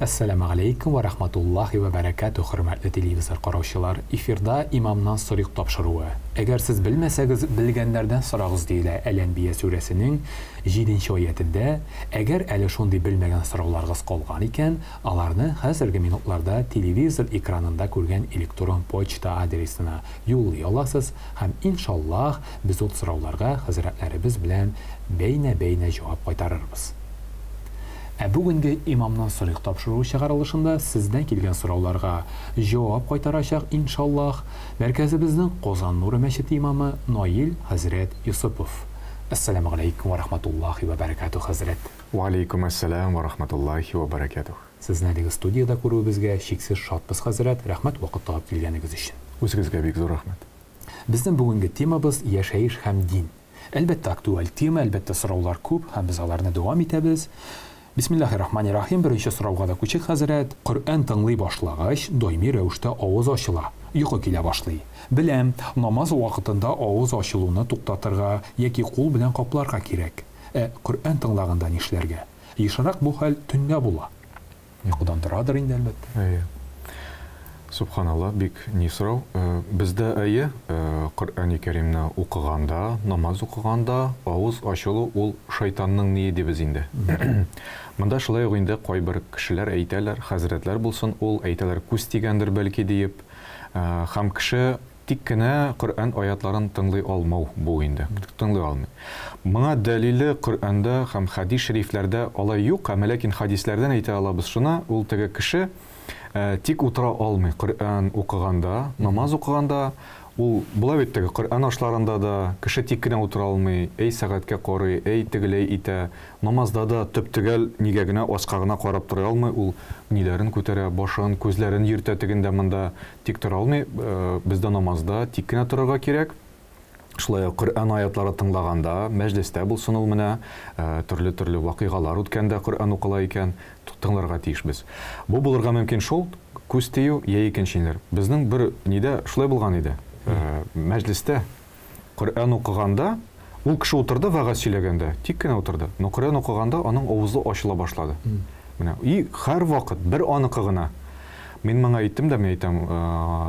Әссәламә галәйкүм вә рахматуллаһи вә бәрәкәтүһ, хөрмәтле телевизор караучылар, эфирда Имамнан сорыйк тапшыруы. Әгәр сез белмәсәгез, белгәннәрдән сорагыз, диелә Әл-Әнбия сүрәсенең җиденче аятендә. Әгәр әле шундый белмәгән сорауларыгыз калган икән, аларны хәзерге минутларда телевизор экранында күргән электрон почта адресына юллый аласыз һәм, иншаллаһ, без ул сорауларга хәзрәтләребез белән бәйнә-бәйнә җавап кайтарырбыз. Ә бүгенге Имамнан сорыйк тапшыруы чыгарылышында сездән килгән сорауларга җавап кайтарачак, иншаллаһ, мәркәзебезнең Казан нуры мәчете имамы Наил хәзрәт Йосыпов. Әссәламү галәйкүм вә рахматуллаһи вә бәрәкәтүһ, хәзрәт. Вә аләйкүм әссәлам вә рахматуллаһи вә бәрәкәтүһ. Сезне әлеге студиядә күрүебезгә чиксез шатбыз, хәзрәт, рәхмәт вакыт табып килгәнегез өчен. Үзегезгә бик зур рәхмәт. Безнең бүгенге темабыз, яшәеш һәм дин. Әлбәттә, актуаль тема, әлбәттә, сораулар күп һәм без аларны дәвам итәбез. Бисмиллаһи рахмани рахим, беренче сорауга да күчик, хәзрәт. Коръән тыңлый башлагач, даими рәвештә авыз ачыла, йокы килә башлый. Беләм, намаз вакытында авыз ачылуны туктатырга яки кул белән капларга кирәк. Ә Коръән тыңлаганда нишләргә? Ешрак бу хәл төнлә була. Йокыдан торадыр инде, әлбәттә. Әйе. Субханалла, бик ни сорау. Бездә, әйе, Коръәни Кәримне укыганда, намаз укыганда авыз ачылу ул шайтанның ние дибез инде. Монда шулай ук инде кайбер кешеләр әйтәләр, хәзрәтләр булсын ул, әйтәләр, күз тигәндер бәлки диеп. Һәм кеше Тик кенә Коръән аятларын тыңлый алмау бу инде. Тыңлый алмый. Моңа дәлиле Коръәндә һәм хәдис шәрифләрдә алай юк, әмма ләкин хәдисләрдән әйтә алабыз шуны, ул теге кеше тик утыра алмый Коръән укыганда, намаз укыганда, ул була бит теге Коръән ашларында да кеше тик кенә утыра алмый, әй сәгатькә карый, әй тегеләй итә, Намазда да төп-төгәл нигә генә аска гына карап тора алмый, ул ниләрен күтәрә, башын, күзләрен йөртә тегендә-монда, тик тора алмый. Бездә намазда тик кенә торырга кирәк. Шулай ук Коръән аятлары тыңлаганда, мәҗлестә булсын ул менә, төрле-төрле вакыйгалар үткәндә Коръән укыла икән, тыңларга тиешбез. Бу булырга мөмкин шул, күз тию йә икенче ниләр. Безнең бер нидә шулай булган иде. Мәҗлестә Коръән укыганда, ул кеше утырды вәгазь сөйләгәндә, тик кенә утырды. Но Коръән укыганда аның авызы ачыла башлады. Менә и һәрвакыт бер аныкы гына. Мин моңа әйттем дә, мин әйтәм,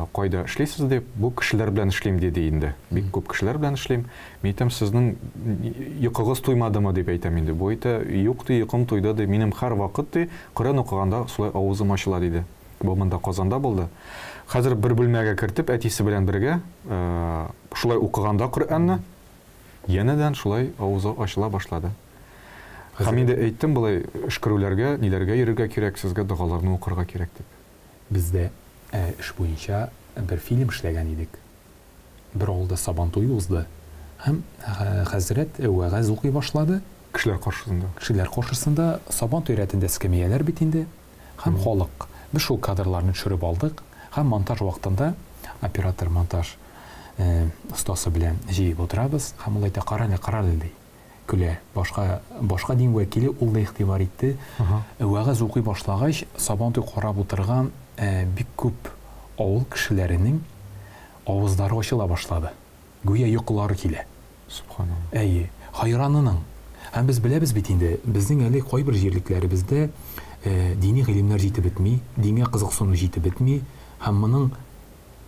кайда эшлисез дип, бу кешеләр белән эшлим диде инде. Бик күп кешеләр белән эшлим. Мин әйтәм, сезнең йокыгыз туймадымы дип әйтәм инде. Бу әйтә, юк ди, йокым туйды ди. Минем һәрвакыт ди, Коръән укыганда шулай авызым ачыла диде. Бу монда Казанда булды. Хәзер бер бүлмәгә кертеп, әтисе белән бергә, шулай укыганда Коръәнне, янәдән шулай авызы ачыла башлады. Һәм инде әйттем болай, өшкерүләргә, ниләргә йөрергә кирәк, сезгә догаларны укырга кирәк дип. Без дә эш буенча бер фильм эшләгән идек. Бер авылда Сабантуй узды. Һәм хәзрәт вәгазь укый башлады. Кешеләр каршысында. Кешеләр каршысында. Сабантуй рәтендә эскәмияләр бит инде. Һәм халык. Без шул кадрларны төшереп алдык һәм монтаж вакытында оператор монтаж остасы белән җыеп утырабыз һәм ул әйтә, карале, карале, ди. Көлә. Башка, башка дин вәкиле ул да игътибар итте. Вәгазь укый башлагач, Сабантуй карап утырган бик күп авыл кешеләренең авызлары ачыла башлады. Гүя йокылары килә. Сөбханалла. Әйе, хайранының. Һәм без беләбез бит инде, безнең әле кайбер җирлекләребездә дини гыйлемнәр җитеп бетми, дингә кызыксыну җитеп бетми, һәм моның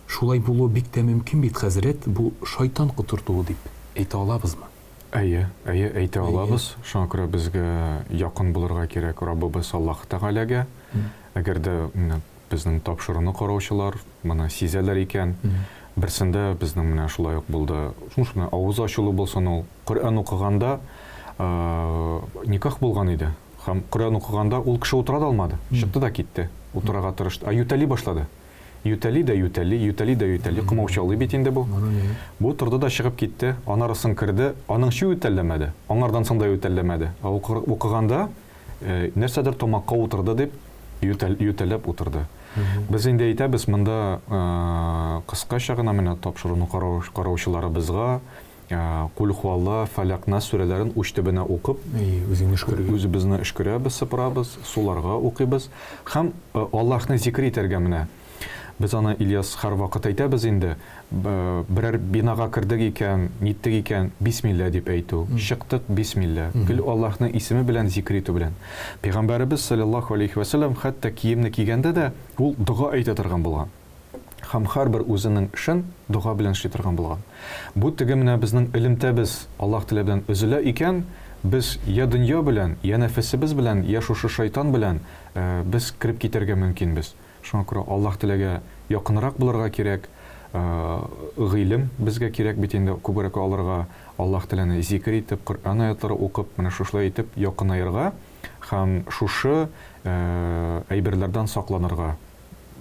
шулай булуы бик тә мөмкин бит, хәзрәт, бу шайтан котыртуы дип әйтә алабызмы? Әйе, әйе, әйтә алабыз. Шуңа күрә безгә якын булырга кирәк Раббыбыз Аллаһ Тәгаләгә. Әгәр дә менә безнең тапшыруны караучылар моны сизәләр икән, берсендә безнең менә шулай ук булды. Шушы менә авыз ачылу булсын ул. Коръән укыганда никах булган иде. Һәм Коръән укыганда ул кеше утыра да алмады. Чыкты да китте. Утырырга тырышты. Ә ютәли башлады. Ютәли дә ютәли, ютәли дә ютәли, комаучалый бит инде бу. Бу торды да чыгып китте. Анарысын керде, аныңчы ютәлләмәде. Аңардан соң да ютәлләмәде. Ә укыганда нәрсәдер тамакка утырды дип ютәл, ютәлләп утырды. Без инде әйтәбез, монда кыскача гына менә тапшыруны караучыларыбызга Кул хуалла, Фәләк, Нас сүрәләрен уч төбенә укып, үзеңне өшкерергә. Үзебезне өшкерәбез, сыпырабыз, суларга укыйбыз һәм Аллаһны зикер итәргә менә. Без аны, Ильяс, һәрвакыт әйтәбез инде, берәр бинага кердек икән, ниттек икән, бисмилла дип әйтү, чыктык, бисмилла, гел Аллаһның исеме белән зикер итү белән. Пәйгамбәребез салләллаһу алейһи вә сәлләм хәтта киемне кигәндә дә ул дога әйтә торган булган. Һәм һәрбер үзенең эшен дога белән эшли торган булган. Бу теге менә безнең элемтәбез Аллаһ Тәгалә белән өзелә икән, без я дөнья белән, я нәфесебез белән, я шушы шайтан белән без кереп китәргә мөмкинбез. Шуңа күрә Аллаһ Тәгаләгә якынрак булырга кирәк, гыйлем безгә кирәк бит инде күбрәк алырга, Аллаһ Тәгаләне зикер итеп, Коръән аятлары укып, менә шушылай итеп якынаерга һәм шушы әйберләрдән сакланырга.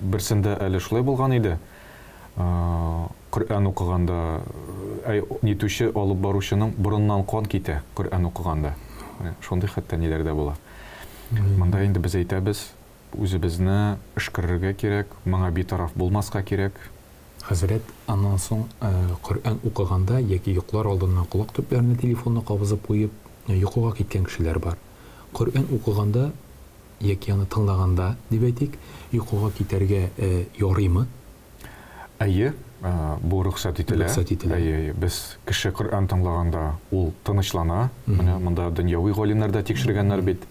Берсендә әле шулай булган иде, Коръән укыганда, әй, нитүче алып баручының борыннан кан китә Коръән укыганда. Менә шундый хәтта ниләр дә була. Монда инде без әйтәбез, Үзебезне өшкерергә кирәк, моңа битараф булмаска кирәк. Хәзрәт, аннан соң Коръән укыганда яки йоклар алдыннан колак төпләренә телефонны кабызып куеп, йокыга киткән кешеләр бар. Коръән укыганда яки аны тыңлаганда, дип әйтик, йокыга китәргә ярыймы? Әйе, бу рөхсәт ителә. Рөхсәт ителә. Әйе, әйе. Без кеше Коръән тыңлаганда ул тынычлана. Менә монда дөньяви галимнәр дә тикшергәннәр бит.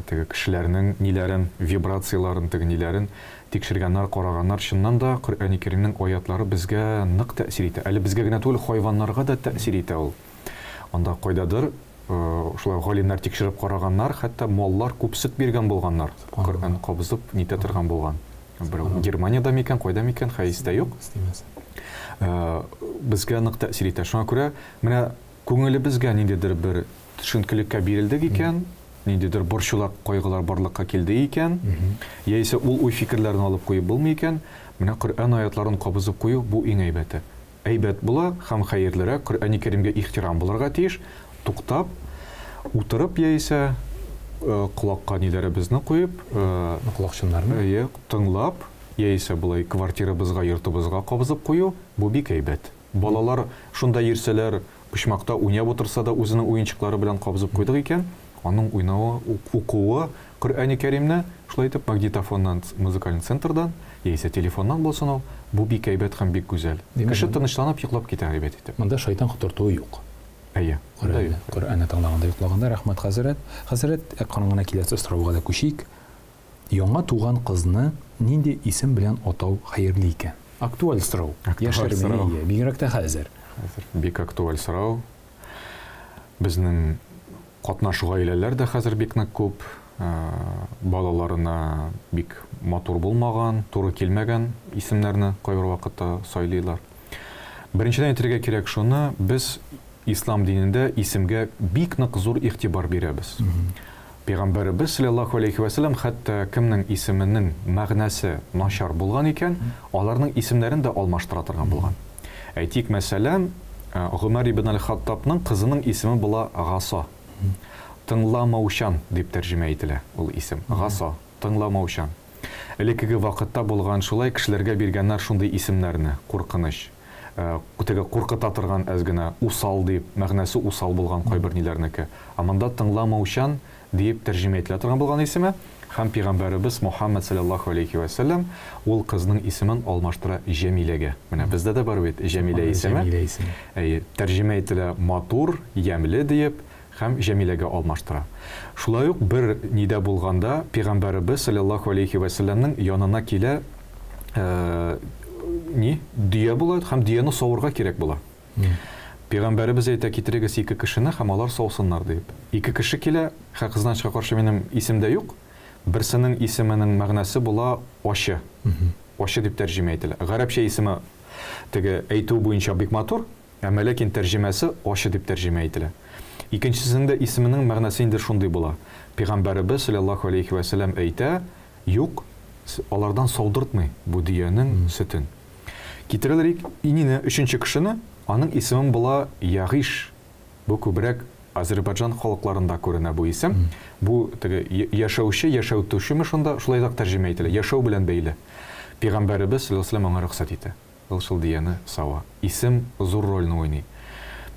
Теге кешеләрнең ниләрен, вибрацияләрен, теге ниләрен тикшергәннәр, караганнар. Чыннан да Коръәни Кәримнең аятлары безгә нык тәэсир итә. Әле безгә генә түгел, хайваннарга да тәэсир итә ул. Анда кайдадыр шулай галимнәр тикшереп караганнар, хәтта маллар күп сөт биргән булганнар. Коръән кабызып нитә торган булган. Берәү Германиядә микән, кайда микән, хәер истә юк. Безгә нык тәэсир итә. Шуңа күрә менә күңелебезгә ниндидер бер төшенкелеккә бирелдек икән, ниндидер борчулар, кайгылар барлыкка килде икән, яисә ул уй-фикерләрне алып куеп булмый икән, менә Коръән аятларын кабызып кую бу иң әйбәте. Әйбәт була һәм хәерлерәк, Коръәни Кәримгә ихтирам булырга тиеш, туктап, утырып яисә колакка ниләребезне куеп, Колакчыннарны? Әйе, тыңлап, яисә болай квартирабызга, йортыбызга кабызып кую, бу бик әйбәт. Балалар шунда йөрсәләр, почмакта уйнап утырса да үзенең уенчыклары белән кабызып куйдык икән, аның уйнавы, укуы Коръәни Кәримне, шулай итеп, магнитофоннан, музыкальный центрдан, яисә телефоннан булсын ул, бу бик әйбәт һәм бик гүзәл. Димәк, Кеше тынычланып йоклап китә әйбәт итеп. Монда шайтан котыртуы юк. Әйе. Монда юк. Коръәнне тыңлаганда, йоклаганда, рәхмәт, хәзрәт. Хәзрәт, акрын гына киләсе сорауга да күчик. Яңа туган кызны нинди исем белән атау хәерле икән? Актуаль сорау. Актуаль сорау. Яшерми, бигрәк тә хәзер. Хәзер бик актуаль сорау. Безнең катнаш гаиләләр дә хәзер бик нык күп. Балаларына бик матур булмаган, туры килмәгән исемнәрне кайбер вакытта сайлыйлар. Беренчедән әйтергә кирәк шуны, без ислам динендә исемгә бик нык зур игътибар бирәбез. Пәйгамбәребез саллаллаһу алейхи ва сәлләм хәтта кемнең исеменең мәгънәсе начар булган икән, аларның исемнәрен дә алмаштыра торган булган. Әйтик, мәсәлән, Гомәр ибн аль-Хаттабның кызының исеме була Гаса. Тыңламаучан дип тәрҗемә ителә ул исем. Гаса, тыңламаучан. Элеккеге вакытта булган шулай кешеләргә биргәннәр шундый исемнәрне, куркыныч. Теге куркыта торган әз генә усал дип, мәгънәсе усал булган кайбер ниләрнеке. Ә монда тыңламаучан диеп тәрҗемә ителә торган булган исеме. Һәм пәйгамбәребез Мухаммад саллаллаһу алейхи ва сәлләм ул кызның исемен алмаштыра Җәмиләгә. Менә бездә дә бар бит Җәмилә исеме. Җәмилә исеме. Әйе, тәрҗемә ителә матур, ямьле диеп һәм Җәмиләгә алмаштыра. Шулай ук бер нидә булганда пәйгамбәребез саллаллаһу алейхи ва сәлләмнең янына килә, ни? Дөя була һәм дөяне савырга кирәк була. Пәйгамбәребез әйтә, китерегез ике кешене һәм алар саусыннар дип. Ике кеше килә, хакызначка каршы минем исемдә юк. Берсенең исеменең мәгънәсе була ачы. Ачы дип тәрҗемә ителә. Гарәпчә исеме теге әйтү буенча бик матур, әмма ләкин тәрҗемәсе ачы дип тәрҗемә ителә. Икенчесенең дә исеменең мәгънәсе инде шундый була. Пәйгамбәребез саллаллаһу алейхи ва сәлләм әйтә, юк, алардан саудыртмый бу дөянең сөтен. Китерәләр инне өченче кешене, аның исеме була Ягиш. Бу күбрәк Азербайджан халыкларында күренә бу исем. Бу теге яшәүче, яшәүтүчеме шунда шулай да тәрҗемә ителә. Яшәү белән бәйле. Пәйгамбәребез саллаллаһу алейһи ва сәлләм аңа рөхсәт итә. Ул шул дияне сава. Исем зур рольне уйный.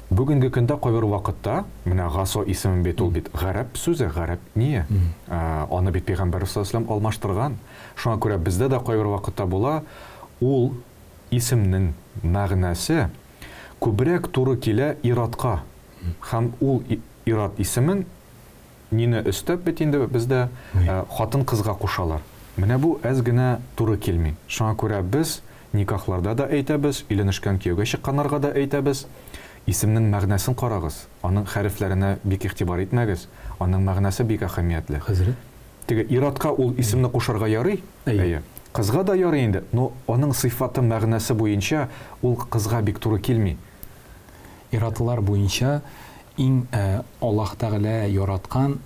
Бүгенге көндә кайбер вакытта, менә Гасо исеме бит ул бит гарәп сүзе, гарәп ние? Аны бит пәйгамбәр саллаллаһу алейһи ва сәлләм алмаштырган. Шуңа күрә бездә дә кайбер вакытта була, Ул исемнең мәгънәсе күбрәк туры килә ир-атка. Һәм ул ир-ат исемен нине өстәп бит инде бездә хатын-кызга кушалар. Менә бу әз генә туры килми. Шуңа күрә без никахларда да әйтәбез, өйләнешкән кияүгә чыкканнарга да әйтәбез, исемнең мәгънәсен карагыз, аның хәрефләренә бик игътибар итмәгез, аның мәгънәсе бик әһәмиятле. Хәзрәт. Теге ир-атка ул исемне кушарга ярый, әйе. Кызга да ярый инде, но аның сыйфаты, мәгънәсе буенча ул кызга бик туры килми. Ир-атлар буенча иң Аллаһ Тәгалә яраткан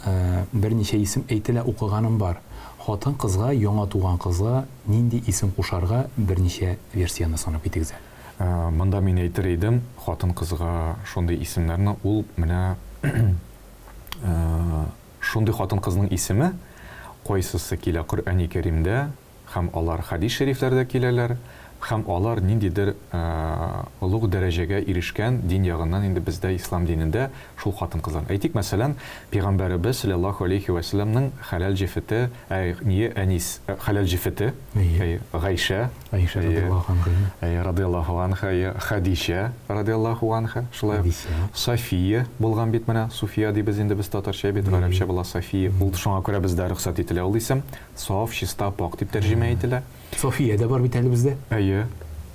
берничә исем әйтелә, укыганым бар. Хатын-кызга, яңа туган кызга нинди исем кушарга, берничә версияне санап китегез әле. Монда мин әйтер идем, хатын-кызга шундый исемнәрне ул менә шундый хатын-кызның исеме, кайсысы килә Коръәни Кәримдә, Һәм алар хәдис шәрифләрдә киләләр, һәм алар ниндидер олуг дәрәҗәгә ирешкән дин ягыннан инде бездә ислам динендә шул хатын-кызлар. Әйтик, мәсәлән, пәйгамбәребез салләллаһу алейһи вә сәлләмнең хәләл җефете, әй, ние, әнис, хәләл җефете, әй, Гайшә, Гайшә радиаллаһу анха. Әй, радиаллаһу анха, әй, Хәдичә радиаллаһу анха, шулай ук. София булган бит менә, Суфия дибез инде без татарча бит, гарәпчә була София. Ул шуңа күрә бездә рөхсәт ителә ул исем. Саф, чиста, пакь дип тәрҗемә ителә. София дә бар бит әле бездә. Әйе.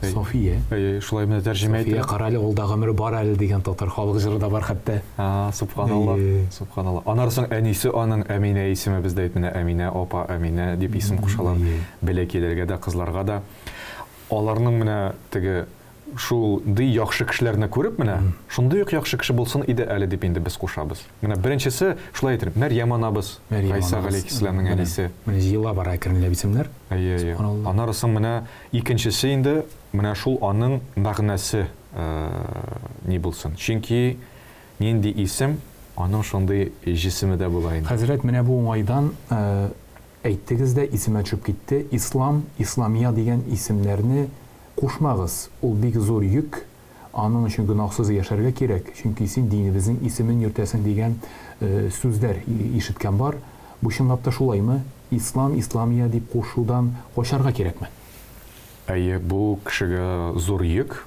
София. Әйе, шулай менә тәрҗемә ителә. София, карале, ул да гомере бар әле дигән татар халык җыры да бар хәтта. А, субханалла, субханалла. Аннары соң әнисе аның Әминә исеме бездә бит менә Әминә апа, Әминә дип исем кушалар. Бәләкәйләргә дә, кызларга да. Аларның менә теге Шул дый яхшы кешеләрне күреп, менә, шундый ук яхшы кеше булсын иде әле дип инде без кушабыз. Менә беренчесе, шулай әйтер, Мәрьям анабыз, Мәрьям Гайса анабыз. галәйһиссәламнең Менә, әнисе. менә җыела бара әкренләп исемнәр. Әйе, әйе. Субханалла. Аннары соң менә икенчесе инде, менә шул аның мәгънәсе ни булсын. Чөнки нинди исем, аның шундый җисеме дә була инде. Хәзрәт, менә бу уңайдан әйттегез дә, исемә төшеп китте, Ислам, Исламия дигән исемнәрне Кушмагыз, ул бик зур йөк, аның өчен гөнаһсыз яшәргә кирәк, чөнки син динебезнең исемен йөртәсең дигән сүзләр ишеткән бар. Бу чынлап та шулаймы? Ислам, Исламия дип кушудан качарга кирәкме? Әйе, бу кешегә зур йөк,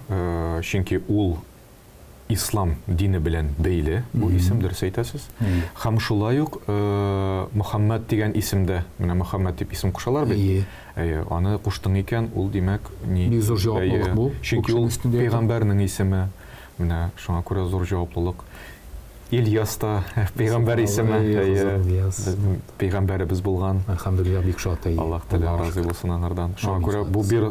чөнки ул Ислам дине белән бәйле бу исем, дөрес әйтәсез. Һәм шулай ук Мөхәммәд дигән исем дә, менә Мөхәммәд дип исем кушалар бит. Әйе, аны куштың икән, ул димәк, ни? Бик зур җаваплылык бу. Чөнки ул пәйгамбәрнең исеме. Менә шуңа күрә зур җаваплылык. Ильяс та пәйгамбәр исеме. Әйе, безнең пәйгамбәребез булган. Әлхәмдүлилләһ, бик шат, әйе. Аллаһ Тәгалә разый булсын аңардан. Шуңа күрә бу бер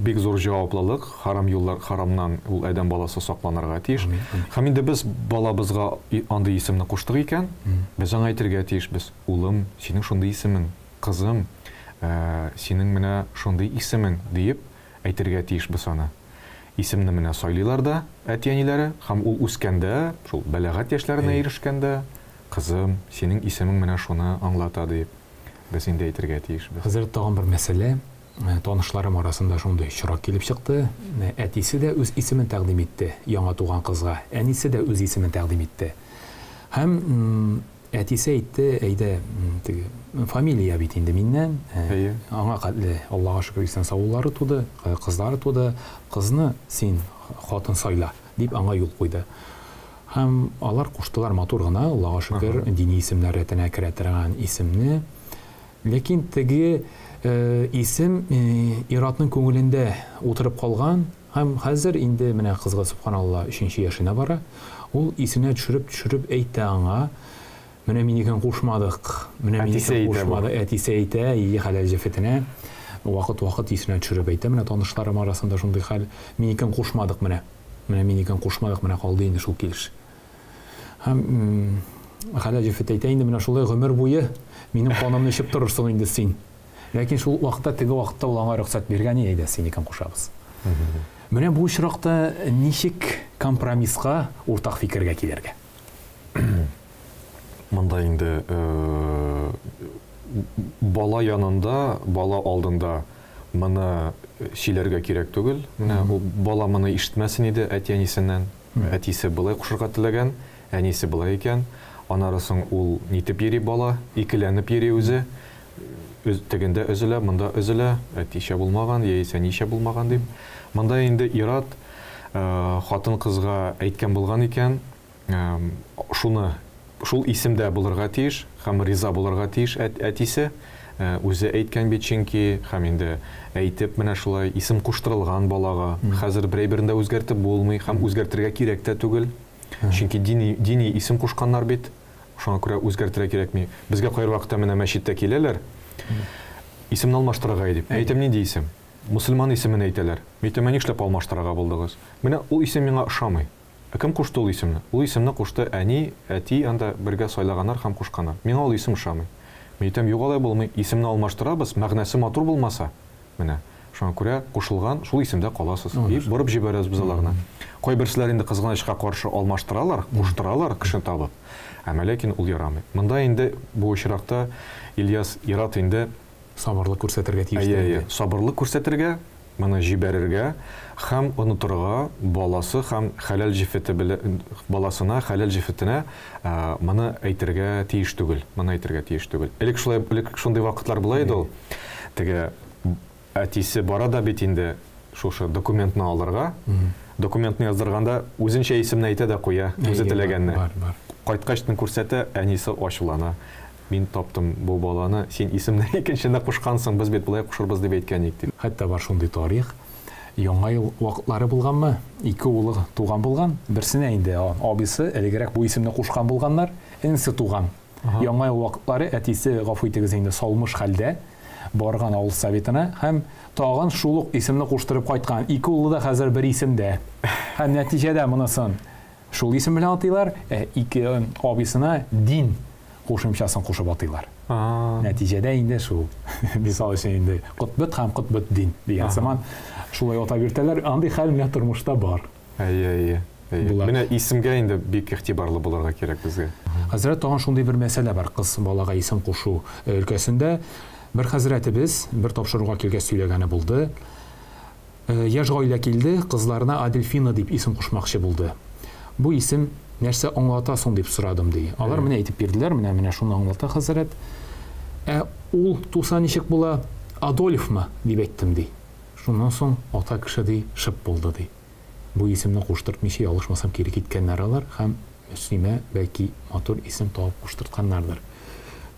бик зур җаваплылык, харам юллар, харамнан ул адәм баласы сакланырга тиеш. Һәм инде без балабызга андый исемне куштык икән, без аңа әйтергә тиешбез, улым, синең шундый исемең, кызым, синең менә шундый исемең, диеп әйтергә тиешбез аны. Исемне менә сайлыйлар да әти-әниләре, һәм ул үскәндә, шул бәләгать яшьләренә ирешкәндә, кызым, синең исемең менә шуны аңлата дип, без инде әйтергә тиешбез. Хәзер тагын бер мәсьәлә, танышларым арасында шундый очрак килеп чыкты. Әтисе дә үз исемен тәкъдим итте яңа туган кызга, әнисе дә үз исемен тәкъдим итте. Һәм Әтисе әйтте, әйдә, теге, фамилия бит инде миннән. Әйе. Аңа хәтле, Аллага шөкер, исән-сау уллары туды, кызлары туды. Кызны син, хатын сайла, дип аңа юл куйды. Һәм алар куштылар матур гына, Аллага шөкер, дини исемнәр рәтенә керә торган исемне. Ләкин теге исем ир-атның күңелендә утырып калган һәм хәзер инде менә кызга, сөбханалла, өченче яшенә бара. Ул исенә төшереп-төшереп әйтә аңа, Менә минекен кушмадык, менә минекен кушмадык. Әтисе әйтә, ие, хәләл җефетенә. Вакыт-вакыт исенә төшереп әйтә, менә танышларым арасында шундый хәл, минекен кушмадык менә. Менә минекен кушмадык, менә калды инде шул килеш. Һәм хәләл җефет әйтә инде, менә шулай гомер буе минем канымны эчеп торырсың инде син. Ләкин шул вакытта, теге вакытта ул аңа рөхсәт биргән, әйдә, синекен кушабыз. Менә бу очракта ничек компромисска, уртак фикергә килергә? Монда инде бала янында, бала алдында моны сөйләргә кирәк түгел. Менә ул бала моны ишетмәсен иде әти-әнисеннән. Әтисе болай кушырга теләгән, әнисе болай икән. Аннары соң ул нитеп йөри бала, икеләнеп йөри үзе. тегендә өзелә, монда өзелә, әтичә булмаган, яисә әничә булмаган дип. Монда инде ир-ат хатын-кызга әйткән булган икән, шуны, шул исемдә булырга тиеш һәм риза булырга тиеш әтисе. Үзе әйткән бит чөнки, һәм инде әйтеп менә шулай исем куштырылган балага. Хәзер бер әйберен дә үзгәртеп булмый һәм үзгәртергә кирәк тә түгел. Чөнки дини, дини исем кушканнар бит. Шуңа күрә үзгәртергә кирәкми. Безгә кайбер вакытта менә мәчеттә киләләр. Исемне алмаштырырга дип. Әйтәм, нинди исем? Мөселман исемен әйтәләр. Мин әйтәм, ә нишләп алмаштырырга булдыгыз? Менә ул исем миңа ошамый. Ә кем кушты ул исемне? Ул исемне кушты әни, әти анда бергә сайлаганнар һәм кушканнар. Миңа ул исем ошамый. Мин әйтәм, юк алай булмый, исемне алмаштырабыз, мәгънәсе матур булмаса, менә. Шуңа күрә кушылган шул исемдә каласыз. И борып җибәрәбез без аларны. Кайберселәр инде кызганычка каршы алмаштыралар, куштыралар кеше табып. Әмма ләкин ул ярамый. Монда инде бу очракта Ильяс ир-ат инде Сабырлык күрсәтергә тиештер инде. Әйе, сабырлык күрсәтергә, моны җибәрергә һәм онытырга баласы һәм хәләл җефете белән баласына, хәләл җефетенә моны әйтергә тиеш түгел. Моны әйтергә тиеш түгел. Элек шулай, элек шундый вакытлар була иде ул. Теге әтисе бара да бит инде шушы документны алырга. Документны яздырганда үзенчә исемне әйтә дә куя, үзе теләгәнне. Бар, бар. Кайткач күрсәтә, әнисе ачулана. Мин таптым бу баланы, син исемне икенчене кушкансың, без бит болай кушырбыз дип әйткән идек, дип. Хәтта бар шундый тарих, Яңа ел вакытлары булганмы, ике улы туган булган, берсенә инде абыйсы элегрәк бу исемне кушкан булганнар, энесе туган. Яңа ел вакытлары әтисе, гафу итегез инде, салмыш хәлдә барган авыл советына һәм тагын шул ук исемне куштырып кайткан. Ике улы да хәзер бер исемдә. Һәм нәтиҗәдә монысын шул исем белән атыйлар, ә ике абыйсына Дин кушымчасын кушып атыйлар. Нәтиҗәдә инде шул, мисал өчен инде Котбет һәм Котбетдин дигән сыман шулай атап йөртәләр. Андый хәл менә тормышта бар. Әйе, әйе. Әйе. Менә исемгә инде бик игътибарлы булырга кирәк безгә. Хәзрәт, тагын шундый бер мәсьәлә бар кыз балага исем кушу өлкәсендә. Бер хәзрәтебез бер тапшыруга килгәч сөйләгәне булды. Яшь гаилә килде, кызларына Адельфина дип исем кушмакчы булды. Бу исем нәрсә аңлата соң дип сорадым, ди. Алар менә әйтеп бирделәр, менә менә шуны аңлата хәзрәт. Ә ул туса ничек була, Адольфмы, дип әйттем, ди. Шуннан соң ата кеше, ди, шып булды, ди. Бу исемне куштыртмыйча, ялгышмасам, кире киткәннәр алар һәм Мөслимә, бәлки, матур исем табып куштыртканнардыр.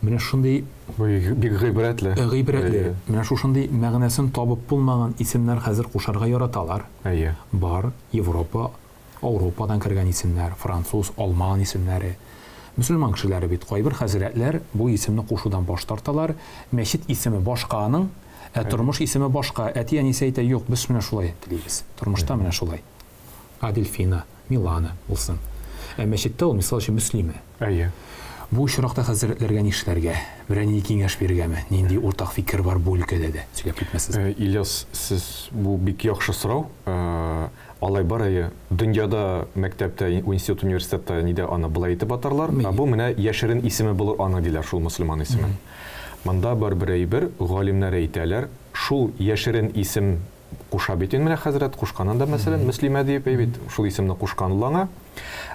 Менә шундый Бу бик гыйбрәтле. Гыйбрәтле. Менә шушындый мәгънәсен табып булмаган исемнәр хәзер кушарга яраталар. Әйе. Бар Европа, Ауропадан кергән исемнәр, француз, алман исемнәре. Мөселман кешеләре бит кайбер хәзрәтләр бу исемне кушудан баш тарталар. Мәчет исеме башка аның, ә тормыш исеме башка. Әти-әнисе әйтә, юк, без менә шулай телибез. Тормышта менә шулай. Адельфина, Милана булсын. Ә мәчеттә ул, мисал өчен, Мөслимә. Әйе. Бу очракта хәзрәтләргә нишләргә? Берәр нинди киңәш бирергәме? Нинди уртак фикер бар бу өлкәдә дә? Сөйләп китмәссезме? Ильяс, сез бу бик яхшы сорау. Алай бар, әйе. Дөньяда, мәктәптә, институт, университетта нидә аны болай итеп атарлар. Ә бу менә яшерен исеме булыр аның диләр, шул мөселман исемен. Монда бар бер әйбер, галимнәр әйтәләр, шул яшерен исем куша бит инде менә хәзрәт, кушканын да, мәсәлән, Мөслимә диеп, әй бит, шул исемне кушкан ул аңа.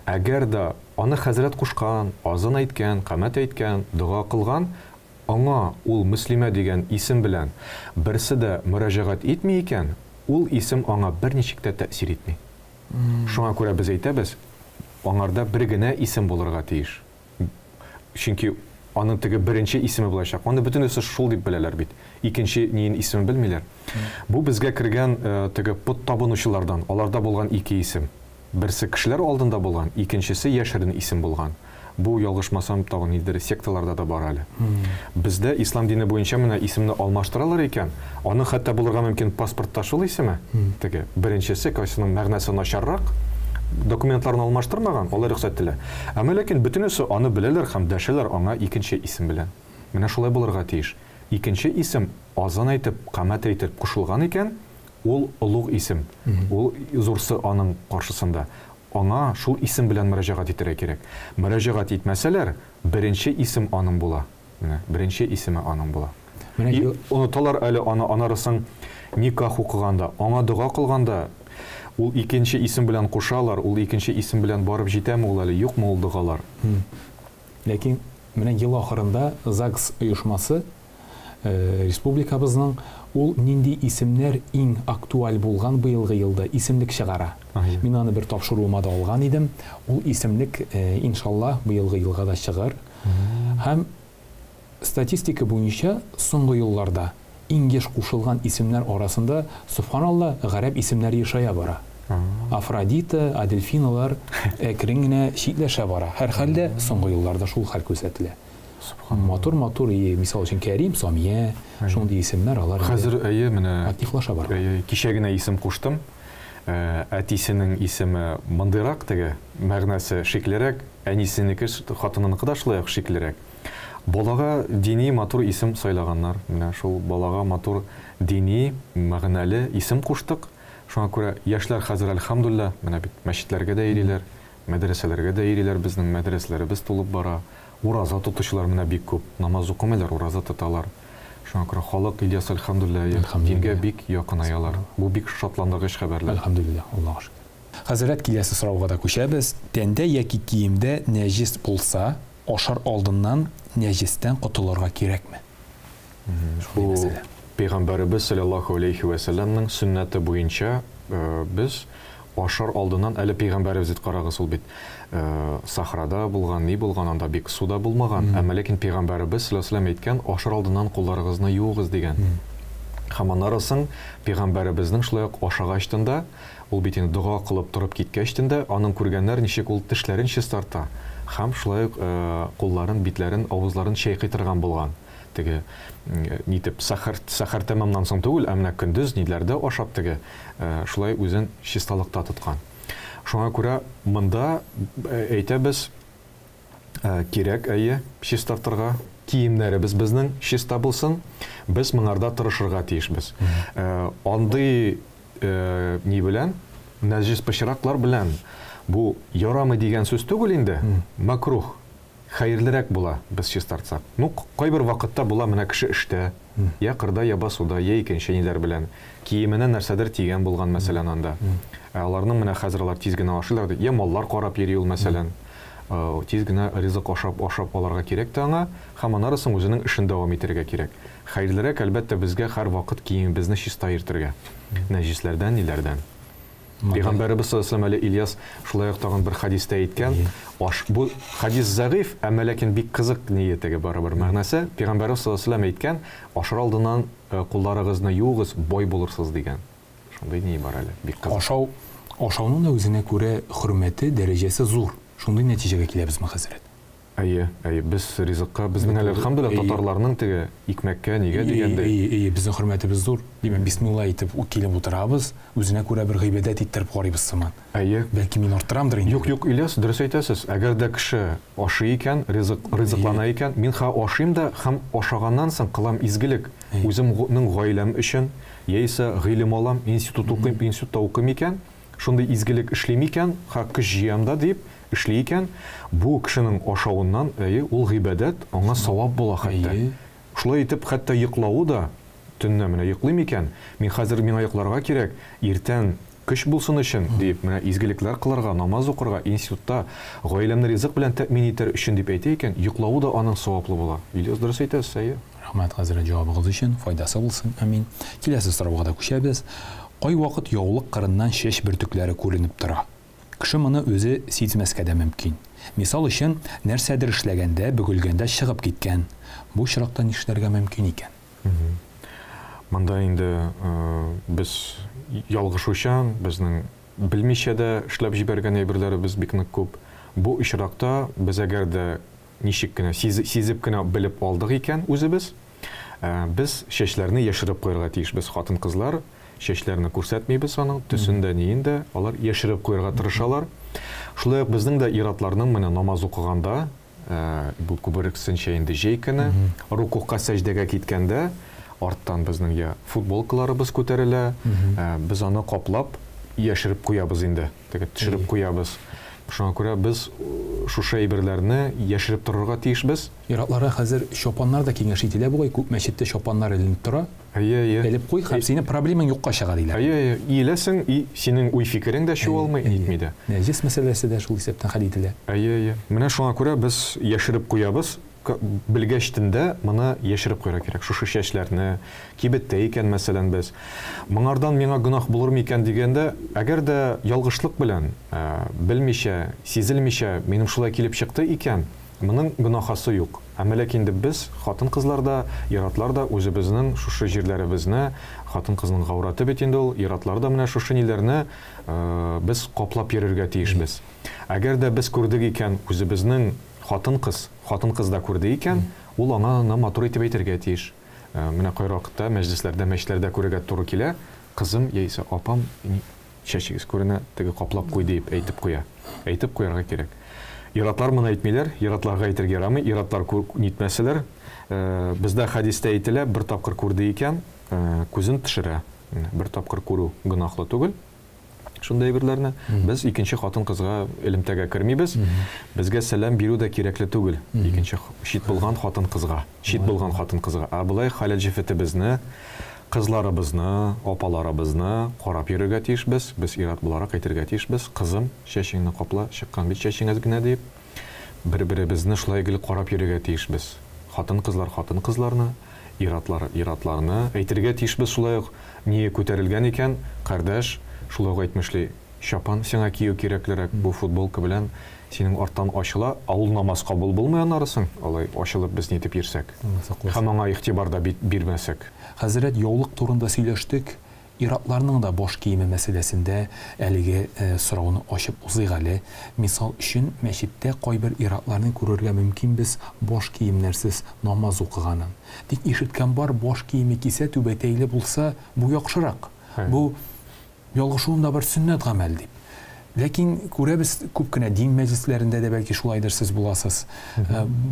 Әгәр дә аны хәзрәт кушкан, азан әйткән, камәт әйткән, дога кылган, аңа ул Мөслимә дигән исем белән берсе дә мөрәҗәгать итми икән, ул исем аңа берничек тә тәэсир итми. Шуңа күрә без әйтәбез, аңарда бер генә исем булырга тиеш. Чөнки аның теге беренче исеме булачак. Аны бөтенесе шул дип беләләр бит. Икенче ниен исемен белмиләр. Бу безгә кергән теге пот табынучылардан, аларда булган ике исем. Берсе кешеләр алдында булган, икенчесе яшерен исем булган. Бу, ялгышмасам, тагын ниндидер секталарда да бар әле. Бездә ислам дине буенча менә исемне алмаштыралар икән, аның хәтта булырга мөмкин паспортта шул исеме, теге беренчесе, кайсының мәгънәсе начаррак, документларын алмаштырмаган, алай рөхсәт ителә. Әмма ләкин бөтенесе аны беләләр һәм дәшәләр аңа икенче исем белән. Менә шулай булырга тиеш. Икенче исем азан әйтеп, камәт әйтеп кушылган икән, ул олуг исем, ул зурсы аның каршысында. Аңа шул исем белән мөрәҗәгать итәргә кирәк. Мөрәҗәгать итмәсәләр, беренче исем аның була. Менә, беренче исеме аның була. Менә И оныталар әле аны, анарысын никах укыганда, аңа дога кылганда, ул икенче исем белән кушалар, ул икенче исем белән барып җитәме ул әле, юкмы ул догалар? Ләкин менә ел ахырында ЗАГС оешмасы. республикабызның, ул нинди исемнәр иң актуаль булган быелгы елда исемлек чыгара. Мин аны бер тапшыруыма да алган идем. Ул исемлек, иншалла, быелгы елга да чыгыр. Һәм статистика буенча соңгы елларда иң еш кушылган исемнәр арасында, сөбханалла, гарәп исемнәре ешая бара. Афродита, Адельфиналар әкрен генә читләшә бара. Һәрхәлдә, соңгы елларда шул хәл күзәтелә. Матур-матур, мисал өчен, Кәрим, Самия, шундый исемнәр алар Хәзер, әйе, менә активлаша бара. Әйе, кичә генә исем куштым. Әтисенең исеме мондыйрак теге, мәгънәсе шиклерәк, әнисенеке, хатыныныкы да шулай ук шиклерәк. Балага дини матур исем сайлаганнар. Менә шул балага матур дини, мәгънәле исем куштык. Шуңа күрә яшьләр хәзер, әлхәмдүлилләһ, менә бит мәчетләргә дә йөриләр, мәдрәсәләргә дә йөриләр, безнең мәдрәсәләребез тулып бара. Ураза тотучылар менә бик күп. Намаз укымыйлар, ураза тоталар. Шуңа күрә халык, Ильяс, әлхәмдүлилләһ, дингә бик якынаялар. Бу бик шатландыргыч хәбәрләр. Әлхәмдүлилләһ, Аллага шөкер. Хәзрәт, киләсе сорауга да күчәбез. Тәндә яки киемдә нәҗес булса, ашар алдыннан нәҗестән котылырга кирәкме? Шундый мәсьәлә. Пәйгамбәребез салләллаһу алейһи вә сәлләмнең сөннәте буенча без ашар алдыннан, әле пәйгамбәребез бит, карагыз, ул бит сахрада булган, ни булган, анда бик су да булмаган, әмма ләкин пәйгамбәребез салләллаһу алейһи вә сәлләм әйткән, ашар алдыннан кулларыгызны юыгыз дигән. Һәм аннары соң пәйгамбәребезнең шулай ук ашагачтын да, Ул бит инде дога кылып торып киткәчтен дә, аның күргәннәр ничек ул тешләрен чистарта һәм шулай ук кулларын, битләрен, авызларын чайкый торган булган. Теге нитеп, сәхәр, сәхәр тәмамнан соң түгел, ә менә көндез ниләрдә ашап теге шулай үзен чисталыкта тоткан. Шуңа күрә монда әйтәбез, Кирәк, әйе, чистартырга. Киемнәребез безнең чиста булсын. Без моңарда тырышырга тиешбез. Андый ни белән, нәҗес пычраклар белән бу ярамый дигән сүз түгел инде, мәкруһ, хәерлерәк була без чистартсак. Ну, кайбер вакытта була менә кеше эштә, я кырда, я басуда, я икенче ниләр белән. Киеменә нәрсәдер тигән булган, мәсәлән, анда. Ә аларның менә хәзер алар тиз генә ашыйлар, я маллар карап йөри ул, мәсәлән. Тиз генә ризык ашап, ашап алырга кирәк тә аңа, һәм аннары соң үзенең эшен дәвам итәргә кирәк. Хәерлерәк, әлбәттә, безгә һәрвакыт киемебезне чиста йөртергә. Нәҗесләрдән, ниләрдән. Пәйгамбәребез саллаллаһу галәйһи ва сәлләм әле Ильяс шулай ук тагын бер хәдистә әйткән, аш, бу хәдис зәгыйфь, әмма ләкин бик кызык ние теге барыбер мәгънәсе. Пәйгамбәребез саллаллаһу галәйһи ва сәлләм әйткән, ашар алдыннан кулларыгызны юыгыз, бай булырсыз дигән. Шундый ни бар әле, бик кызык. Ашау, ашауның да үзенә күрә хөрмәте, дәрәҗәсе зур. Шундый нәтиҗәгә киләбезме, хәзрәт? Әйе, әйе, без ризыкка, безнең әле, әлхәмдүлилләһ, татарларның теге икмәккә, нигә дигәндәй. Әйе, әйе, безнең хөрмәтебез зур. Димәк, бисмилла әйтеп килеп утырабыз, үзенә күрә бер гыйбадәт иттереп карыйбыз сыман. Әйе. Бәлки мин арттырамдыр инде. Юк, юк, Ильяс, дөрес әйтәсез. Әгәр дә кеше ашый икән, ризык, ризыклана икән, мин ха ашыйм да һәм ашаганнан соң кылам изгелек, үземнең гаиләм өчен, Яисә гыйлем алам, институт укыйм, институтта укыйм икән, шундый изгелек эшлим икән, ха, көч җыям да дип эшли икән, бу кешенең ашавыннан, әйе, ул гыйбадәт, аңа савап була хәтта. Шулай итеп, хәтта йоклавы да, төнлә менә йоклыйм икән, мин хәзер миңа йокларга кирәк, иртән көч булсын өчен, диеп, менә изгелекләр кылырга, намаз укырга, институтта гаиләмне ризык белән тәэмин итәр өчен дип әйтә икән, йоклавы да аның саваплы була. Ильяс, дөрес әйтәсез, әйе. Рәхмәт, хәзрәт, җавабыгыз өчен, файдасы булсын, амин. Киләсе сорауга да күчәбез. Кайвакыт яулык кырыннан чәч бөртекләре күренеп тора. Кеше моны үзе сизмәскә дә мөмкин. Мисал өчен, нәрсәдер эшләгәндә, бөгелгәндә чыгып киткән. Бу очракта нишләргә мөмкин икән? Монда инде без ялгышучан, безнең белмичә дә эшләп җибәргән әйберләребез бик нык күп. Бу очракта без әгәр дә ничек кенә сизеп кенә белеп алдык икән үзебез, без чәчләрне яшереп куярга тиешбез. Хатын-кызлар чәчләрне күрсәтмибез аның, төсен дә, ниен дә, алар яшереп куярга тырышалар. Шулай ук безнең дә ир-атларның менә намаз укыганда, Бу күбрәксенчә инде җәй көне. Рукугка, сәҗдәгә киткәндә, арттан безнең я футболкаларыбыз күтәрелә, без аны каплап, яшереп куябыз инде, теге төшереп куябыз. Шуңа күрә без шушы әйберләрне яшереп торырга тиешбез. Ир-атларга хәзер чапаннар да киңәш ителә бугай, күп мәчеттә чапаннар эленеп тора. Әйе, әйе. Элеп куй һәм синең проблемаң юкка чыга, диләр. Әйе, әйе. Иеләсең, и синең уй-фикерең дә чуалмый, нитми дә. Нәҗес мәсьәләсе дә шул исәптән хәл ителә. Әйе, әйе. Менә шуңа күрә без яшереп куябыз. Белгәчтен дә моны яшереп куярга кирәк. Шушы чәчләрне, кибеттә икән, мәсәлән, без. Моңардан миңа гөнаһ булыр микән дигәндә, әгәр дә ялгышлык белән, белмичә, сизелмичә минем шулай килеп чыкты икән, моның гөнаһасы юк. Әмма ләкин инде без, хатын-кызлар да, ир-атлар да үзебезнең шушы җирләребезне, хатын-кызның гаурәте бит инде ул, ир-атлар да менә шушы ниләрне без каплап йөрергә тиешбез. Әгәр дә без күрдек икән, үзебезнең хатын-кыз, хатын-кыз да күрде икән, ул аңа аны матур итеп әйтергә тиеш. Менә кайвакытта мәҗлесләрдә, мәчетләрдә күрергә туры килә, кызым яисә апам, чәчегез күренә, теге каплап куй диеп әйтеп куя. Әйтеп куярга кирәк. Ир-атлар моны әйтмиләр, ир-атларга әйтергә ярамый, ир-атлар нитмәсәләр, бездә хәдистә әйтелә, бер тапкыр күрде икән, күзен төшерә. Бер тапкыр күрү гөнаһлы түгел. Шундый әйберләрне. Без икенче хатын-кызга элемтәгә кермибез. Безгә сәлам бирү дә кирәкле түгел. Икенче чит булган хатын-кызга. Чит булган хатын-кызга. Ә болай хәләл җефетебезне, кызларыбызны, апаларыбызны карап йөрергә тиешбез. Без ир-ат буларак әйтергә тиешбез, кызым, чәчеңне капла, чыккан бит чәчең әз генә диеп. Бер-беребезне шулай гел карап йөрергә тиешбез. Хатын-кызлар хатын-кызларны, ир-атлар ир-атларны. Әйтергә тиешбез шулай ук, ние күтәрелгән икән, кардәш, шулай ук әйтмешли, чапан сиңа кию кирәклерәк, бу футболка белән синең арттан ачыла, ә ул намаз кабул булмый аннары соң, алай ачылып без нитеп йөрсәк. Һәм аңа игътибар да бирмәсәк. Хәзрәт, яулык турында сөйләштек, ир-атларның да баш киеме мәсьәләсендә әлеге сорауны ачып узыйк әле. Мисал өчен, мәчеттә кайбер ир-атларны күрергә мөмкинбез баш киемнәрсез намаз укыганын. Тик ишеткән бар, баш киеме кисә, түбәтәйле булса, бу яхшырак. Бу ялгышуым да бар, сөннәт гамәл дип. Ләкин күрәбез, күп кенә дин мәҗлесләрендә дә бәлки шулайдыр, сез буласыз.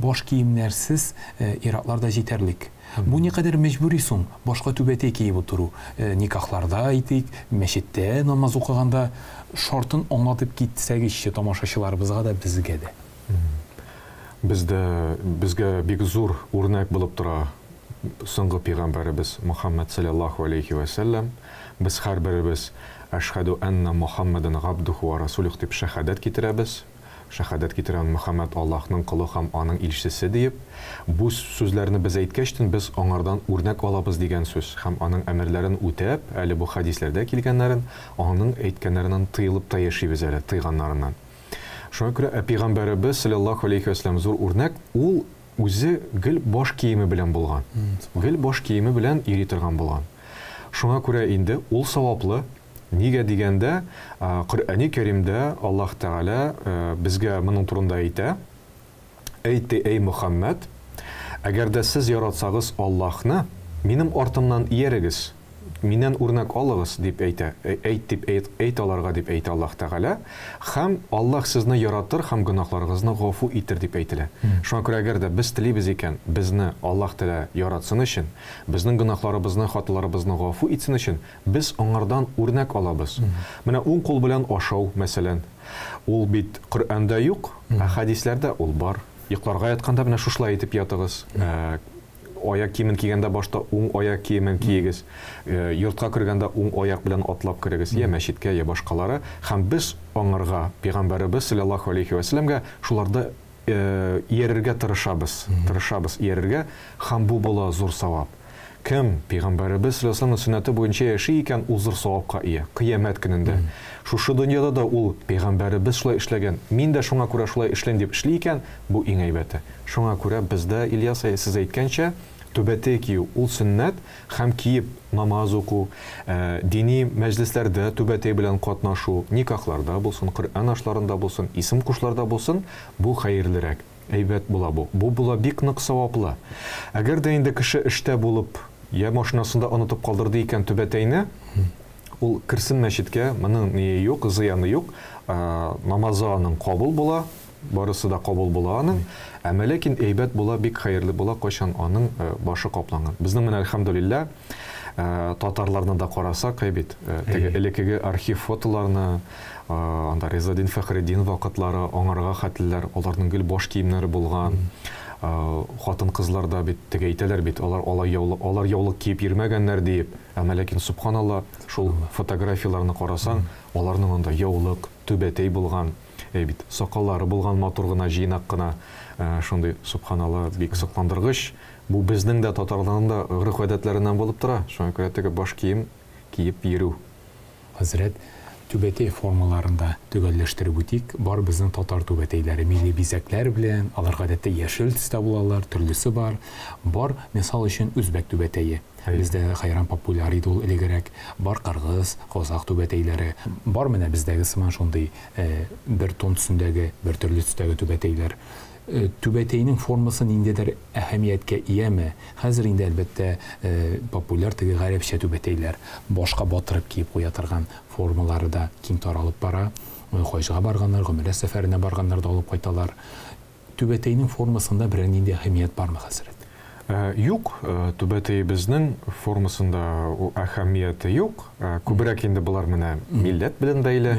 Баш киемнәрсез ир-атлар да җитәрлек. Бу никадәр мәҗбүри соң, башка түбәтәй киеп утыру? Никахларда әйтик, мәчеттә намаз укыганда шартын аңлатып китсәгезче тамашачыларыбызга да, безгә дә. Бездә, безгә бик зур үрнәк булып тора соңгы пигамбәребез Мөхәммәд салләллаһу алейһи вә сәлләм. Без һәрберебез Әшһәдү әннә Мөхәммәдән габдүһү вә расүлүһ дип шәһадәт китерәбез. Шәһадәт китерәм, Мөхәммәд Аллаһның колы һәм аның илчесе диеп. Бу сүзләрне без әйткәчтен, без аңардан үрнәк алабыз дигән сүз һәм аның әмерләрен үтәп, әле бу хәдисләрдә килгәннәрен, аның әйткәннәреннән тыелып та яшибез әле, тыйганнарыннан. Шуңа күрә ә пәйгамбәребез салләллаһу алейһи вә сәлләм зур үрнәк, ул үзе гел баш киеме белән булган. Гел баш киеме белән йөри торган булган. Шуңа күрә инде ул саваплы. Нигә дигәндә, Коръәни Кәримдә Аллаһ Тәгалә безгә моның турында әйтә. Әйт, әй Мөхәммәд, әгәр дә сез яратсагыз Аллаһны, минем артымнан иярегез, миннән үрнәк алыгыз, дип әйтә. Әйт дип әйт, әйт аларга дип әйтә Аллаһ Тәгалә. Һәм Аллаһ сезне яратыр һәм гөнаһларыгызны гафу итер дип әйтелә. Шуңа күрә әгәр дә без телибез икән, безне Аллаһ Тәгалә яратсын өчен, безнең гөнаһларыбызны, хаталарыбызны гафу итсен өчен, без аңардан үрнәк алабыз. Менә уң кул белән ашау, мәсәлән. Ул бит Коръәндә юк, ә хәдисләрдә ул бар. Йокларга ятканда менә шушылай итеп ятыгыз. Аяк киемен кигәндә башта уң аяк киемен киегез. Йортка кергәндә уң аяк белән атлап керегез, я мәчеткә, я башкалары. Һәм без аңарга, пәйгамбәребез салләллаһу алейһи вә сәлләмгә шуларда иярергә тырышабыз, тырышабыз иярергә, һәм бу була зур савап. Кем пәйгамбәребез салләллаһу алейһи вә сәлләмнең сөннәте буенча яши икән, ул зур савапка ия, кыямәт көнендә. Шушы дөньяда да ул пәйгамбәребез шулай эшләгән, мин дә шуңа күрә шулай эшлим дип эшли икән, бу иң әйбәте. Шуңа күрә бездә, Ильяс, сез әйткәнчә, түбәтәй кию, ул сөннәт, һәм киеп намаз уку, дини мәҗлесләрдә түбәтәй белән катнашу, никахларда булсын, Коръән ашларында булсын, исем кушуларда булсын, бу хәерлерәк, әйбәт була бу. Бу була бик нык саваплы. Әгәр дә инде кеше эштә булып, я машинасында онытып калдырды икән түбәтәйне, ул керсен мәчеткә, моның ние юк, зыяны юк, намазы аның кабул була, барысы да кабул була аның. Әмма ләкин әйбәт була, бик хәерле була, кайчан аның башы капланган. Безнең менә, әлхәмдүлилләһ, татарларны да карасак, әй бит, теге элеккеге архив фотоларны, анда Ризадин Фәхреддин вакытлары, аңарга хәтлеләр, аларның гел баш киемнәре булган. Хатын-кызлар да бит теге әйтәләр бит, алар алай яулык, алар яулык киеп йөрмәгәннәр диеп. Әмма ләкин, субханалла, шул фотографияләрне карасаң, аларның анда яулык, түбәтәй булган, әй бит, сакаллары булган матур гына, җыйнак кына, шундый, сөбханалла, бик сокландыргыч. Бу безнең дә, татарларның да гореф-гадәтләреннән булып тора. Шуңа күрә теге баш кием киеп йөрү. Хәзрәт, түбәтәй формаларын да төгәлләштереп үтик. Бар безнең татар түбәтәйләре милли бизәкләр белән, алар гадәттә яшел төстә булалар, төрлесе бар. Бар, мисал өчен, үзбәк түбәтәе. Бездә хәйран популяр иде ул элегрәк. Бар кыргыз, казах түбәтәйләре. Бар менә бездәге сыман шундый бер тон төсендәге, бер төрле төстәге түбәтәйләр. Түбәтәйнең формасы ниндидер әһәмияткә ияме? Хәзер инде, әлбәттә, популяр теге гарәпчә түбәтәйләр, башка батырып киеп куя торган формалары да киң таралып бара. Хаҗга барганнар, гомрә сәфәренә барганнар да алып кайталар. Түбәтәйнең формасында берәр нинди әһәмият бармы, хәзрәт? Юк, түбәтәебезнең формасында әһәмияте юк. Күбрәк инде болар менә милләт белән бәйле,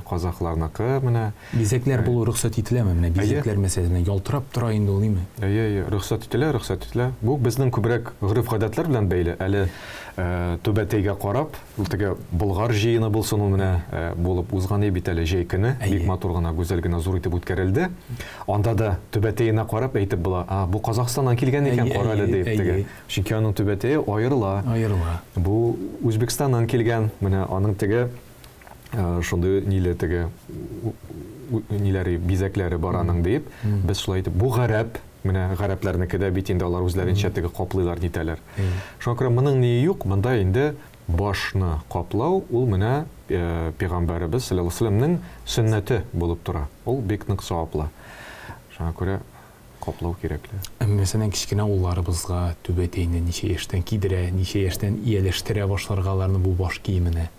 казахларныкы менә. Бизәкләр булу рөхсәт ителәме? Менә бизәкләр мәсәлән, ялтырап тора инде ул, ниме? Әйе, әйе, рөхсәт ителә, рөхсәт ителә. Бу безнең күбрәк гореф-гадәтләр белән бәйле. Әле түбәтәйгә карап, ул теге Болгар җыены булсын ул менә булып узган бит әле җәй көне, бик матур гына, гүзәл генә, зур итеп үткәрелде. Анда да түбәтәенә карап әйтеп була, а, бу Казахстаннан килгән икән, кара әле дип теге. Чөнки аның түбәтәе аерыла. Аерыла. Бу Үзбекстаннан килгән, менә аның теге шундый ниле теге ниләре, бизәкләре бар аның диеп, без шулай итеп, бу гарәп, менә гарәпләрнеке дә бит инде алар үзләренчә теге каплыйлар, нитәләр. Шуңа күрә моның ние юк, монда инде башны каплау ул менә пәйгамбәребез саллаллаһу алейһи ва сәлләмнең сөннәте булып тора. Ул бик нык саваплы. Шуңа күрә каплау кирәкле. Мәсәлән, кечкенә улларыбызга түбәтәйне ничә яшьтән кидерә, ничә яшьтән ияләштерә башларга аларны бу баш киеменә?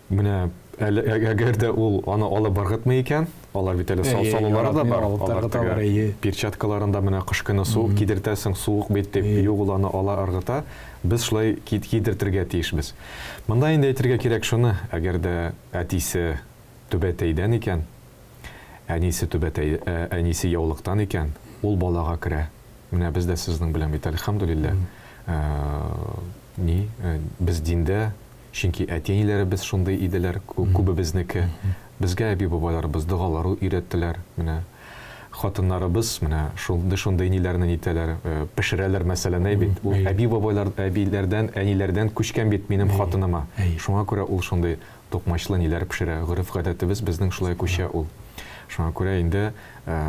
Менә әле әгәр дә ул аны алып ыргытмый икән, алар бит әле салулары да бар. Алар теге перчаткаларын да менә кыш көне су кидертәсең, суык бит дип, юк ул аны ала ыргыта. Без шулай кидертергә тиешбез. Монда инде әйтергә кирәк шуны, әгәр дә әтисе түбәтәйдән икән, әнисе түбәтәй, әнисе яулыктан икән, ул балага керә. Менә без дә сезнең белән бит, әлхәмдүлилләһ, ни, без диндә, чөнки әти-әниләребез шундый иделәр, күбебезнеке. Безгә әби-бабайларыбыз догалар өйрәттеләр. Менә хатыннарыбыз менә шундый-шундый ниләрне нитәләр, пешерәләр, мәсәлән, әй бит. Ул әби-бабайлар, әбиләрдән, әниләрдән күчкән бит минем хатыныма. Шуңа күрә ул шундый токмачлы ниләр пешерә. Гореф-гадәтебез безнең шулай күчә ул. Шуңа күрә инде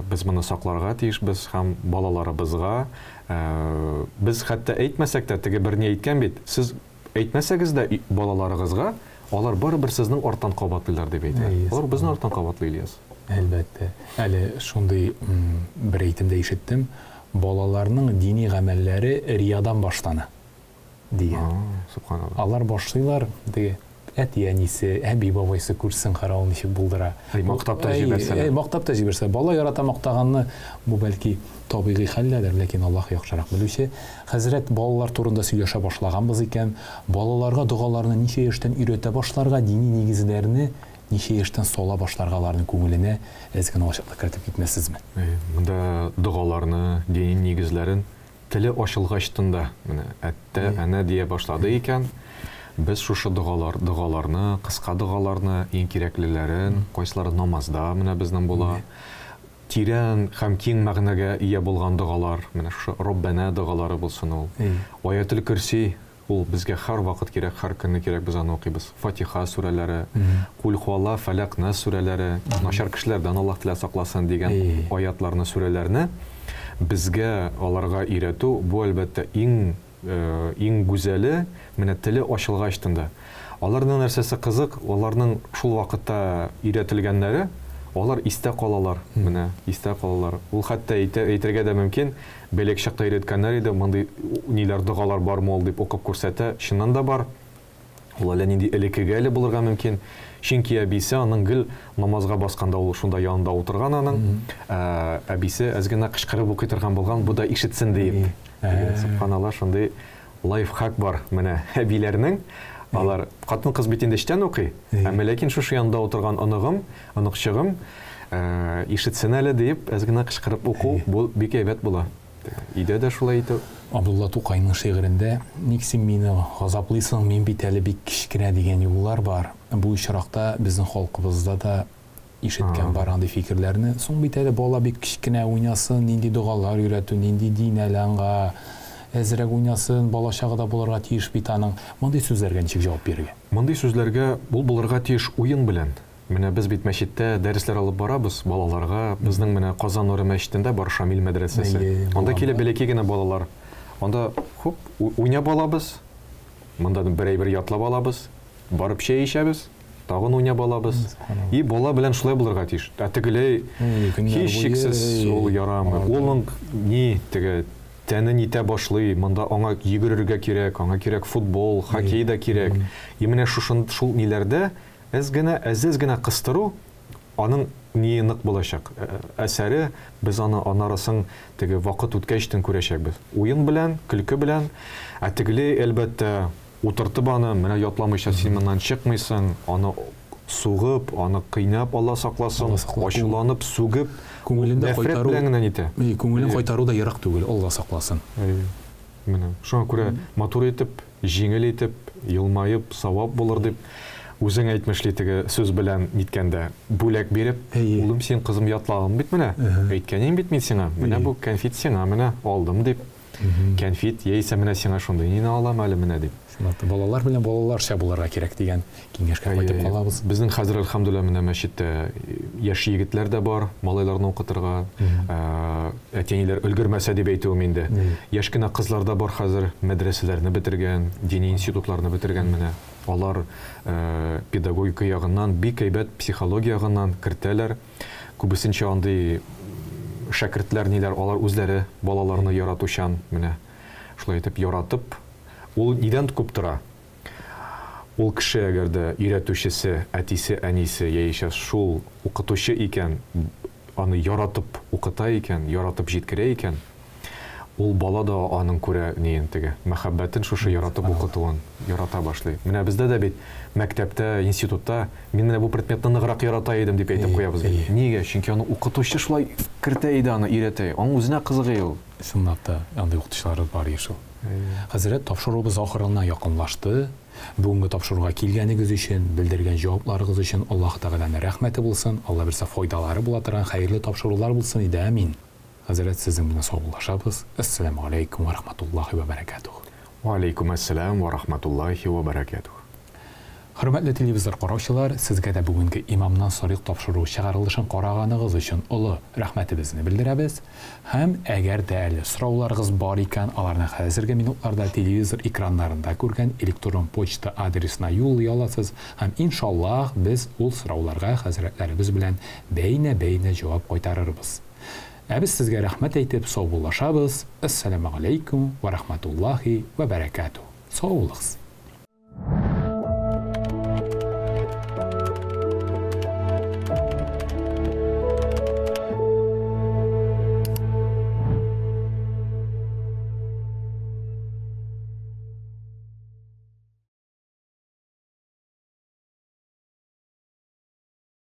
без моны сакларга тиешбез һәм балаларыбызга без хәтта әйтмәсәк тә, теге бер ни әйткән бит, сез әйтмәсәгез дә балаларыгызга, алар барыбер сезнең арттан кабатлыйлар дип әйтә. Алар безнең арттан кабатлый, Ильяс. Әлбәттә. Әле шундый бер әйтем дә ишеттем. Балаларның дини гамәлләре риядан башлана, дигән. Субханалла. Алар башлыйлар, теге әти-әнисе, әби-бабайсы күрсен, кара ул ничек булдыра. Әй, мактап та җибәрсәләр. Әй, мактап та җибәрсә. Бала ярата мактаганны, бу бәлки табигый хәлләдер, ләкин Аллаһ яхшырак белүче. Хәзрәт, балалар турында сөйләшә башлаганбыз икән, балаларга догаларны ничә яшьтән өйрәтә башларга, дини нигезләрне ничә яшьтән сала башларга аларның күңеленә, әз генә ачыклык кертеп китмәссезме? Әй, монда догаларны, дини нигезләрен теле ачылгачтын да, менә әттә, әнә дия башлады икән, без шушы догалар, догаларны, кыска догаларны, иң кирәклеләрен, кайсылары намазда менә безнең була, тирән һәм киң мәгънәгә ия булган догалар, менә шушы Роббәнә догалары булсын ул. Аятел Көрси, ул безгә һәрвакыт кирәк, һәр көнне кирәк, без аны укыйбыз. Фатиха сүрәләре, Кул хуалла, Фәләк, Нас сүрәләре, начар кешеләрдән Аллаһ Тәгалә сакласын дигән аятларны, сүрәләрне безгә аларга өйрәтү, бу, әлбәттә, иң иң гүзәле, менә теле ачылгачтын да. Аларның нәрсәсе кызык, аларның шул вакытта өйрәтелгәннәре, алар истә калалар, менә истә калалар. Ул хәтта әйтә, әйтергә дә мөмкин, бәләк чакта өйрәткәннәр иде, мондый ниләр, догалар бармы ул дип укып күрсәтә, чыннан да бар. Ул әллә нинди элеккеге әле булырга мөмкин. Чөнки әбисе аның гел намазга басканда ул шунда янында утырган аның. Әбисе әз генә кычкырып укый торган булган, бу да ишетсен диеп. Субханалла, шундый лайфхак бар менә әбиләрнең. Алар хатын-кыз бит инде эчтән укый. Әмма ләкин шушы янында утырган оныгым, оныкчыгым ишетсен әле диеп әз генә кычкырып уку, бу бик әйбәт була. Өйдә дә шулай итү. Абдулла Тукайның шигырендә Ник син мине газаплыйсың, мин бит әле бик кечкенә дигән юллар бар. бу очракта безнең халкыбызда да ишеткән бар андый фикерләрне. Соң бит әле бала бик кечкенә уйнасын, нинди догалар өйрәтү, нинди дин әле аңа әзрәк уйнасын, балачагы да булырга тиеш бит аның. Мондый сүзләргә ничек җавап бирергә? Мондый сүзләргә ул булырга тиеш уен белән. Менә без бит мәчеттә дәресләр алып барабыз балаларга. Безнең менә Казан нуры мәчетендә бар Шамил мәдрәсәсе. Анда килә бәләкәй генә балалар. Анда хуп, уйнап алабыз. Монда бер әйбер ятлап алабыз. Барып чәй эчәбез, тагын уйнап алабыз. И бала белән шулай булырга тиеш. Ә тегеләй һичшиксез ул ярамый. Улың ни теге тәне нитә башлый, монда аңа йөгерергә кирәк, аңа кирәк футбол, хоккей да кирәк. И менә шушын шул ниләрдә әз генә, әз-әз генә кыстыру аның ние нык булачак. Әсәре без аны анарысын теге вакыт үткәчтен күрәчәкбез. Уен белән, көлке белән, ә тегеләй, әлбәттә, утыртып аны, менә ятламыйча син моннан чыкмыйсың, аны сугып, аны кыйнап, Алла сакласын, ачуланып, сүгеп, Күңелендә нәфрәт кайтару, белән генә нитә. Күңелен кайтару да ерак түгел, Алла сакласын. Менә шуңа күрә матур итеп, җиңел итеп, елмаеп, савап булыр дип, үзең әйтмешли теге сүз белән ниткәндә, бүләк биреп, улым син кызым ятлагың бит менә, әйткән бит мин сиңа, менә бу кәнфит сиңа менә алдым дип. Кәнфит яисә менә сиңа шундый нине алам әле менә дип. Балалар белән балаларча булырга кирәк дигән киңәшкә кайтып калабыз. Безнең хәзер әлхәмдүлилләһ менә мәчеттә яшь егетләр дә бар, малайларны укытырга, әти-әниләр өлгермәсә дип әйтүем инде. Яшь кенә кызлар да бар хәзер, мәдрәсәләрне бетергән, дини институтларны бетергән менә. Алар педагогика ягыннан бик әйбәт, психология ягыннан кертәләр. Күбесенчә андый шәкертләр ниләр, алар үзләре балаларны яратучан, менә шулай итеп яратып, ул нидән күп тора? Ул кеше әгәр дә өйрәтүчесе, әтисе, әнисе яисә шул укытучы икән, аны яратып укыта икән, яратып җиткерә икән, ул бала да аның күрә ниен теге, мәхәббәтен шушы яратып укытуын ярата башлый. Менә бездә дә бит мәктәптә, институтта мин менә бу предметны ныграк ярата идем дип әйтеп куябыз бит. Нигә? Чөнки аны укытучы шулай кертә иде аны, өйрәтә. Аның үзенә кызыгы ул. Чынлап та, андый укытучылар бар еш ул. Хәзрәт, тапшыруыбыз ахырына якынлашты. Бүгенге тапшыруга килгәнегез өчен, белдергән җавапларыгыз өчен Аллаһ Тәгаләнең рәхмәте булсын. Алла бирсә файдалары була торган хәерле тапшырулар булсын иде. Амин. Хәзрәт, сезнең белән саубуллашабыз. Әссәламу алейкум ва рахматуллахи ва баракатух. Ва алейкум әссәлам ва рахматуллахи ва баракатух. Хөрмәтле телевизор караучылар, сезгә дә бүгенге Имамнан сорыйк тапшыру чыгарылышын караганыгыз өчен олы рәхмәтебезне белдерәбез. Һәм әгәр дә әле сорауларыгыз бар икән, аларны хәзерге минутларда телевизор экраннарында күргән электрон почта адресына юллый аласыз. Һәм иншаллаһ без ул сорауларга хәзрәтләребез белән бәйнә-бәйнә җавап кайтарырбыз. Ә без сезгә рәхмәт әйтеп саубуллашабыз. Әссәламу алейкум ва рахматуллахи ва баракатух. Сау булыгыз.